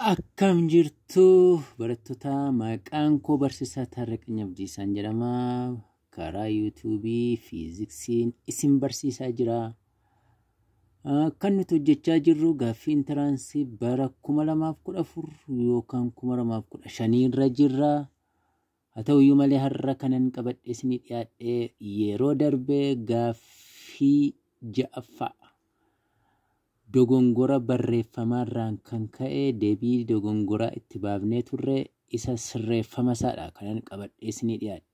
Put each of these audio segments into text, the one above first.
Akkam jirtu barattoota? Maqaan koo Barsiisaa Taarraqany Abdiisaan jedhama. Karaa YouTubeii fiiziksiin isin barsiisaa jira. Kan nuti hojjechaa jirru gaaffii entranceii bara 2014 yookaan 2015 irra jirra. Haa ta'uyyuu malee, har'a kanan qabadhee isinii dhiyaadhee yeroo darbe gaaffii ja'affaa dogongora barreeffamaarraan kan ka'e deebii dogongoraa itti baafnee turre, isa sirreeffama isaadha kanan qabadhee isinii dhiyaadhe.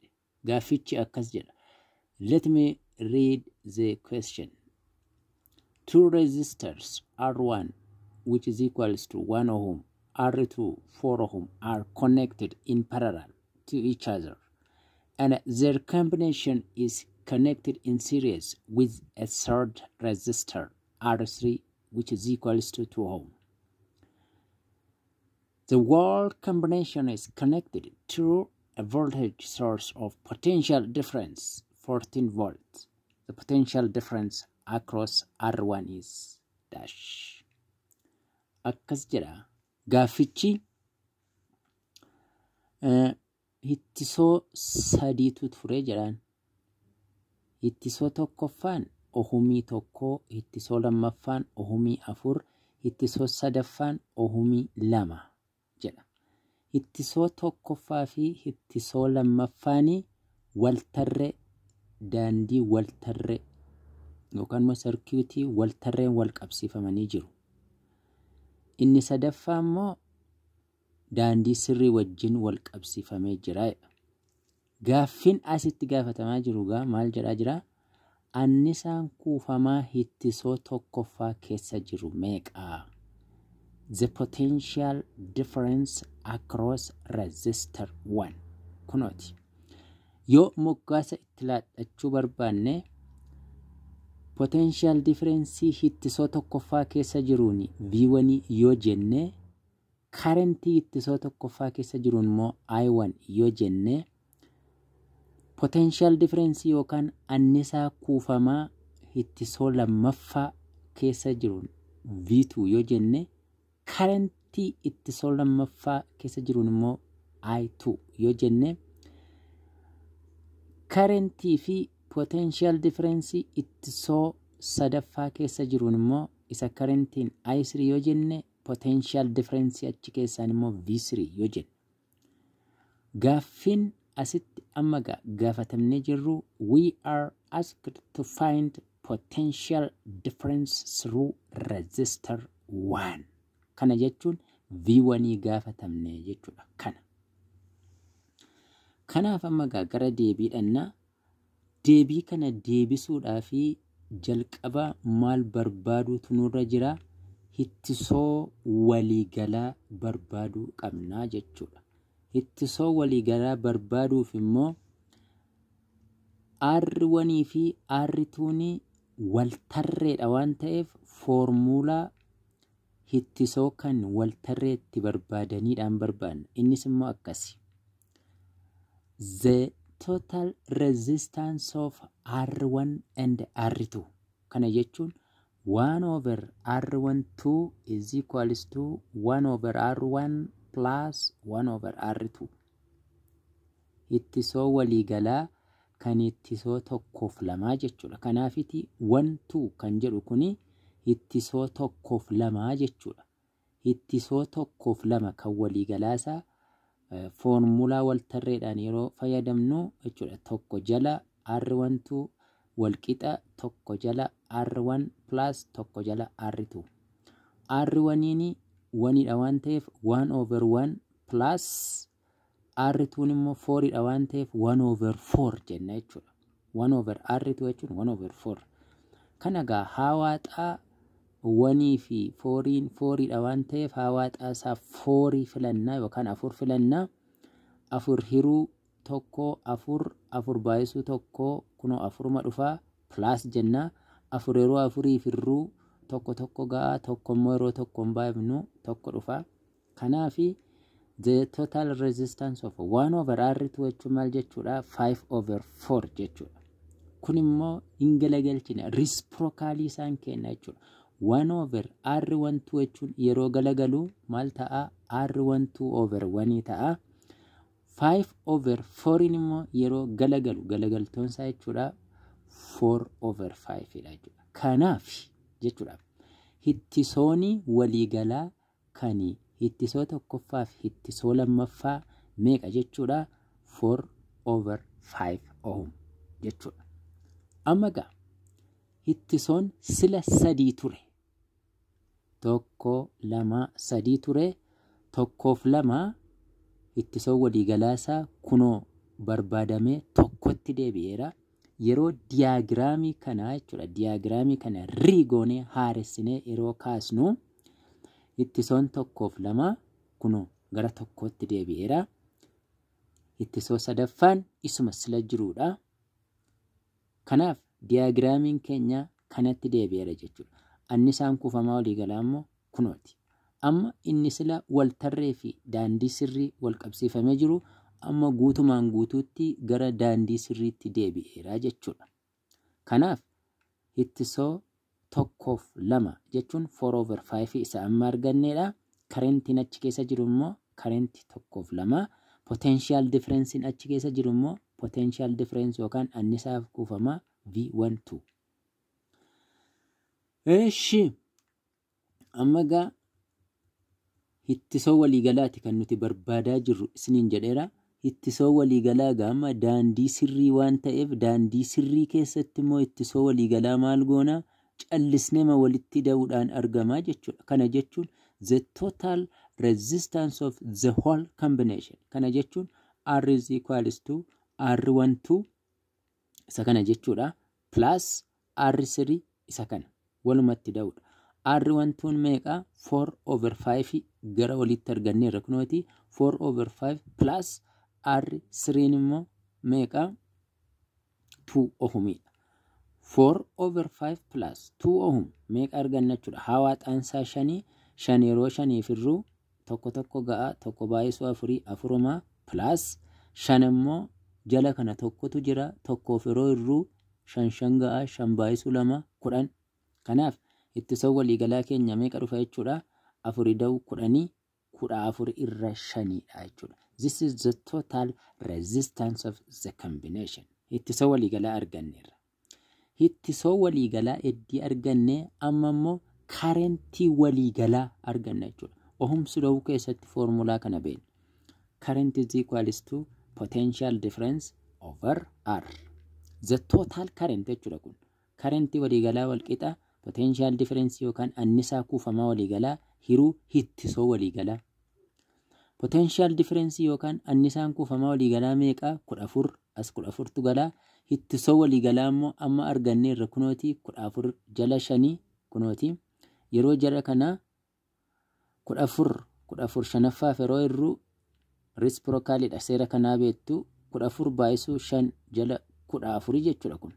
Gaaffichi akkas jedha. Let me read the question. Two resistors R1, which is equals to 1 ohm, R2 4 ohm, are connected in parallel to each other and their combination is connected in series with a third resistor R3, which is equals to 2 ohm. The whole combination is connected to a voltage source of potential difference 14 volts. The potential difference across R1 is dash. Akkas jedha. Gaaffichi ittisoo sadiitu ture jedhaan. Ittisoo tokkoffaan ohumii 1, ittisoo lammaffaan ohumii 4, ittisoo sadaffaan ohumii 2 jedha. Ittisoo tokkoffaa fi ittisoo lammaffaanii waltarree, daandii waltarree yookaan immoo sarkiitii waltarreen wal qabsiifamanii jiru. Inni sadaffaa immoo daandii sirrii wajjin wal qabsiifamee jira. Gaaffiin asitti gaafatamaa jiru gaa maal jedhaa jira? Annisaan kuufamaa ittisoo tokkoffaa keessa jiru meeqa? The potential difference across resistor 1 kunooti. Yoo moggaasa itti laadhachuu barbaanne, potential difference ittisoo tokkoffaa keessa jiruun V1 yoo jenne, karentii ittisoo tokkoffaa keessa jiruun immoo I1 yoo jenne, potential difference yookaan annisaa kuufamaa ittisoo lammaffaa keessa jiruun V2 yoo jenne, karentii ittisoo lammaffaa keessa jiruun immoo I2 yoo jenne, karentii fi potential difference ittisoo sadaffaa keessa jiruun immoo isa karentiin I3 yoo jenne, potential difference achi keessaan immoo V3 yoo jenne. Gaaffiin asitti amma gaafatamnee jirru, we are asked to find potential difference through resistor 1. Kana jechuun V1 gaafatamne jechuudha kana. Kanaaf amma gara deebii dhannaa. Deebii kana deebisuudhaa fi jalqaba maal barbaaduutu nurra jira? Ittisoo waliigalaa barbaaduu qabnaa jechuudha. Ittisoo waliigalaa barbaaduuf immoo R1 fi R2 waltarreedha waan ta'eef, foormuulaa ittisoo kan waltarreetti barbaadaniidhaan barbaanna. Innis immoo akkasi. The total resistance of R1 and R2, kana jechuun 1 over R12 is equals to 1 over R1 plus 1 over R2. Ittisoo waliigalaa kan ittisoo tokkoof lamaa jechuudha. Kanaafiti 1 2 kan jedhu kuni ittisoo tokkoof lamaa jechuudha. Ittisoo tokkoof lama kan waliigalaasaa foormulaa waltarreedhaan yeroo fayyadamnu jechuudha. Tokko jala R12 walqixa tokko jala R1 plus tokko jala R2. R1niin onedha waan ta'eef 1 over 1 plus R2 immoo 4dha waan ta'eef 1 over 4 jenna jechuudha. 1 over R2 jechuun 1 over 4. Kana egaa haawaaxaa oneii fi fouriin fouriidha waan ta'eef, haawaaxaa isaa fourii filannaa yookaan afur filannaa. Afur hiruu tokko afur, afur baay'isuu tokko kunoo afuruma dhufaa, plus jennaa. Afur yeroo afurii hirruu tokko tokko ga'a, tokko immoo yeroo tokko hin baay'ifnu tokko dhufaa. Kanaafi the total resistance of 1 over R2 jechuun maal jechuudha? 5 over 4 jechuudha. Kun immoo hin galagalchine, reciprocalii isaan kenna jechuudha. 1 over R12 jechuun yeroo galagalu maal ta'a? R12 over 1 ta'a. 5 over 4 immoo yeroo galagalu galagaltoon isaa jechuudha 4 over 5 dha jechuudha. Kanaaf jechuudha hittisooni waliigalaa kan hittisoo tokkoffaa fi hittisoo lammaffaa meeqa jechuudha? 4 over 5 ohm jechuudha. Amma gaa hittisoon sila 3 ture. 1 2 3 ture. 1 fi 2 hittisoo waliigalaa isaa kunoo barbaadamee tokkotti deebi'eera. Yeroo diyaagiraamii kanaa jechuudha. Diyaagiraamii kana riigoonee haaressinee yeroo kaasnu hittisoon 1 fi 2 kunoo gara tokkotti deebi'eera. Hittisoo sadaffaan isuma sila jiruudha. Kanaaf diyaagiraamiin keenya kanatti deebi'eera jechuudha. Annisaan kuufamaa waliigalaa immoo kunooti. Amma inni sila waltarree fi daandii sirrii wal qabsiifamee jiru amma guutumaan guutuutti gara daandii sirriitti deebi'eera jechuudha. Kanaaf hittisoo 1 fi 2 jechuun 4 over 5 isa amma arganneedha. Karentiin achi keessa jiru immoo karentii 1 fi 2. Potential differencein achi keessa jiru immoo potential difference yookaan annisaaf kuufamaa V12. Eeshi amma gaa hittisoo waliigalaati kan nuti barbaadaa jirru isiniin jedheera. Hittisoo waliigalaa gaa amma daandii sirrii waan ta'eef daandii sirrii keessatti immoo hittisoo waliigalaa maal goona? Callisneema walitti da'uudhaan argamaa jechuudha. Kana jechuun the total resistance of the whole combination. Kana jechuun R is equals to R12 isa kana jechuudha plus R3 isa kana walumatti da'uudha. R12 meeqa? 4 over 5 gara walitti arganneerra kunooti 4 over 5 plus R3 immoo meeqa? 2 ohmiidha. 4 over 5 plus 2 ohm meeqa arganna jechuudha. Hawaa xaansaa 5 5 yeroo 5 firruu tokko tokko ga'a tokko baay'isuu 4 4 plus 5 immoo jala kana tokkotu jira tokkoof yeroo irruu 5 5 ga'a 5 baay'isuu 2 10. Kanaaf ittisoo waliigalaa keenya meeqa dhufa jechuudha? 4 da'u 10 14 irra 5 dha jechuudha. This is the total resistance of the combination. Ittisoo waliigalaa arganneerra. Ittisoo waliigalaa eddii arganne amma immoo karentii waliigalaa arganna jechuudha. Ohm's law keessatti foormulaa kana beekna. Current is equals to potential difference over R. The total current jechuudha kun. Karentii waliigalaa walqixa potential difference yookaan annisaa kuufamaa waliigalaa hiruu hittisoo waliigalaa. Potential difference yookaan annisaan kuufamaa waliigalaa meeqa? 14 as 14tu galaa. Hittisoo waliigalaa immoo amma arganneerra kunooti 14 jala 5 kunooti. Yeroo jala kana 14 14 shanaffaaf yeroo irru reciprocalidha seera kanaa beektu 14 baay'isuu 5 jala 14 jechuudha kun.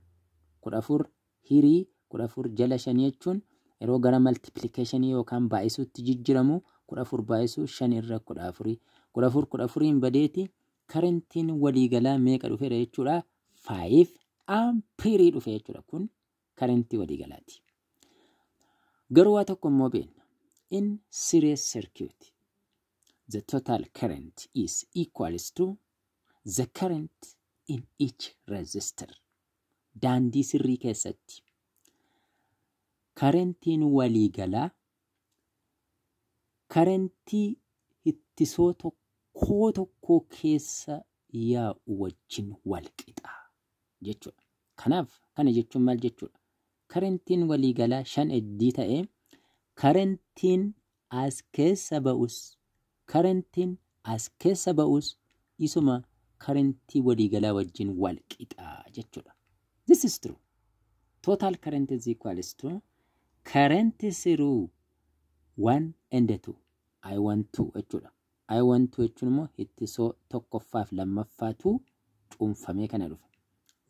14 hirii 14 jala 5 jechuun yeroo gara multiplication yookaan baay'isuutti jijjiiramu 14 baay'isuu 5 irra 14 14 14 badeeti karentiin waliigalaa meeqa dhufeera jechuudha? 5 ampiirii dhufe jechuudha. Kun karentii waliigalaati. Garuu waa tokko immoo beekna. In series circuit the total current is equals to the current in each resistor. Daandii sirrii keessatti karentiin waliigalaa karentii ittisoo tokkoo tokkoo keessa yaa'u wajjin walqixa jechuudha. Kanaaf kana jechuun maal jechuudha? Karentiin waliigalaa 5 eddii ta'ee karentiin as keessa ba'us karentiin as keessa ba'us isuma karentii waliigalaa wajjin walqixa jechuudha. This is true. Total current is equals to current through 1 and 2. I12 jechuudha. I12 jechuun immoo ittisoo tokkoffaa fi lammaffaatu cuunfamee kana dhufa.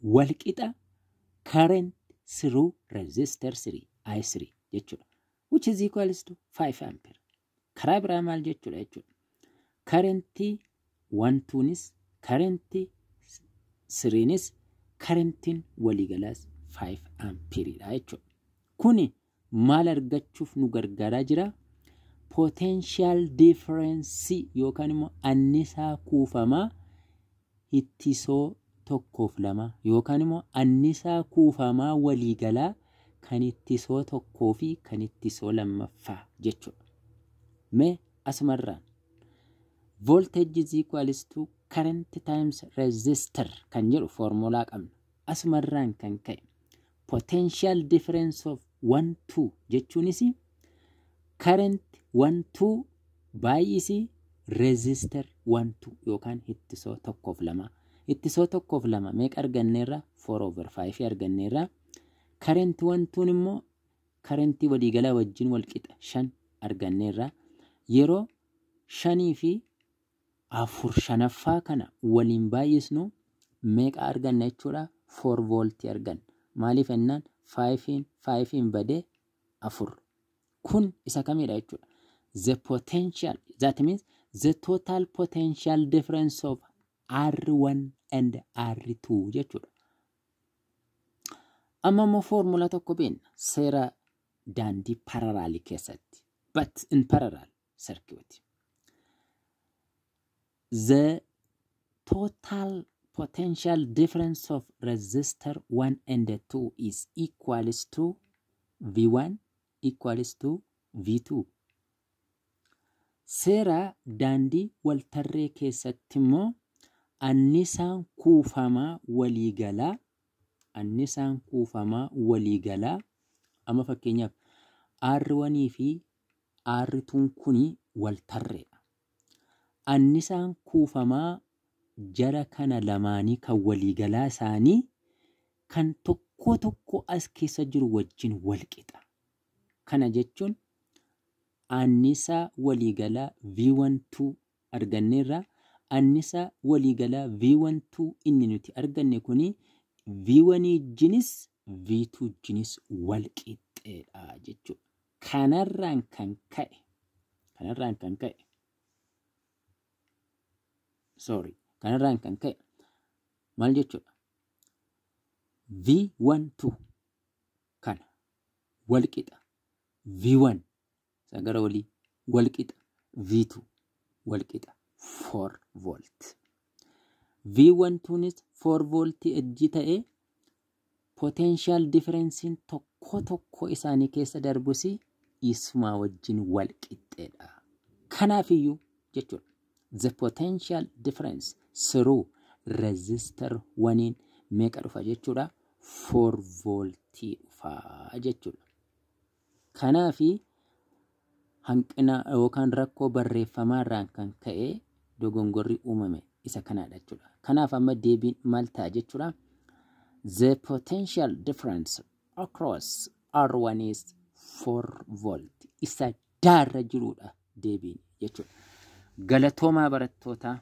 Walqixa current through resistor 3 I3 jechuudha. Which is equals to 5 ampere. Karaa biraa maal jechuudha jechuudha. Karentii 12nis karentii 3nis karentiin waliigalaas 5 ampeeriidha jechuudha. Kuni maal argachuuf nu gargaaraa jira? Potential difference yookaan immoo annisaa kuufamaa ittisoo tokkoof lama yookaan immoo annisaa kuufamaa waliigalaa kan ittisoo tokkoo fi kan ittisoo lammaffaa jechuudha. Mee asumarraan voltage is equals to current times resistor kan jedhu foormulaa qabna. Asumarraan kan ka'e potential difference of 1 2 jechuunis current 1 2 baay'isii resistor 1 2 yookaan ittisoo tokkoof lama. Ittisoo tokkoof lama meeqa arganneerra? 4 over 5 arganneerra. Current 1 2 immoo karentii waliigalaa wajjin wal qixa 5 arganneerra. Yeroo shanii fi afur shanaffaa kana waliin baay'isnu meeqa arganna jechuudha? 4 vooltii arganna. Maaliif jennaan 5 5 badee 4. Kun isa kamidha jechuudha? The potential, that means the total potential difference of R1 and R2 jechuudha. Amma immoo foormulaa tokko beekna seera daandii paralaalii keessatti, but in parallel circuit. The total potential difference of resistor 1 and 2 is equals to V1 equals to V2. Seera daandii waltarree keessatti immoo annisaan kuufamaa waliigalaa, annisaan kuufamaa waliigalaa, amma fakkeenyaaf R1 fi R2 kuni waltarreedha. Annisaan kuufamaa jara kana lamaanii kan waliigalaa isaanii kan tokko tokko as keessa jiru wajjin wal qixa. Kana jechuun annisaa waliigalaa V12 arganneerra. Annisaa waliigalaa V12 inni nuti arganne kuni V1 wajjinis V2 wajjinis wal qixxeedha jechuudha. Kanarraan kan ka'e, sorry, kanarraan kan ka'e maal jechuudha? V12 kana wal qixa V1 isa gara olii wal qixa V2 wal qixa 4 volt. V12nis 4 voltii ejji ta'ee, potential differencein tokko tokko isaanii keessa darbus isumaa wajjin wal qixxeedha. Kanaafiyyuu jechuudha, the potential difference through resistor 1 meeqa dhufa jechuudha? 4 voltii dhufa jechuudha. Kanaafi hanqina yookaan rakkoo barreeffamaarraan kan ka'e dogongorri uumame isa kanaadha jechuudha. Kanaaf amma deebiin maal ta'a jechuudha? The potential difference across R1 is 4 volt. Isa daarra jirudha deebiin jechuudha. Galatoomaa barattoota.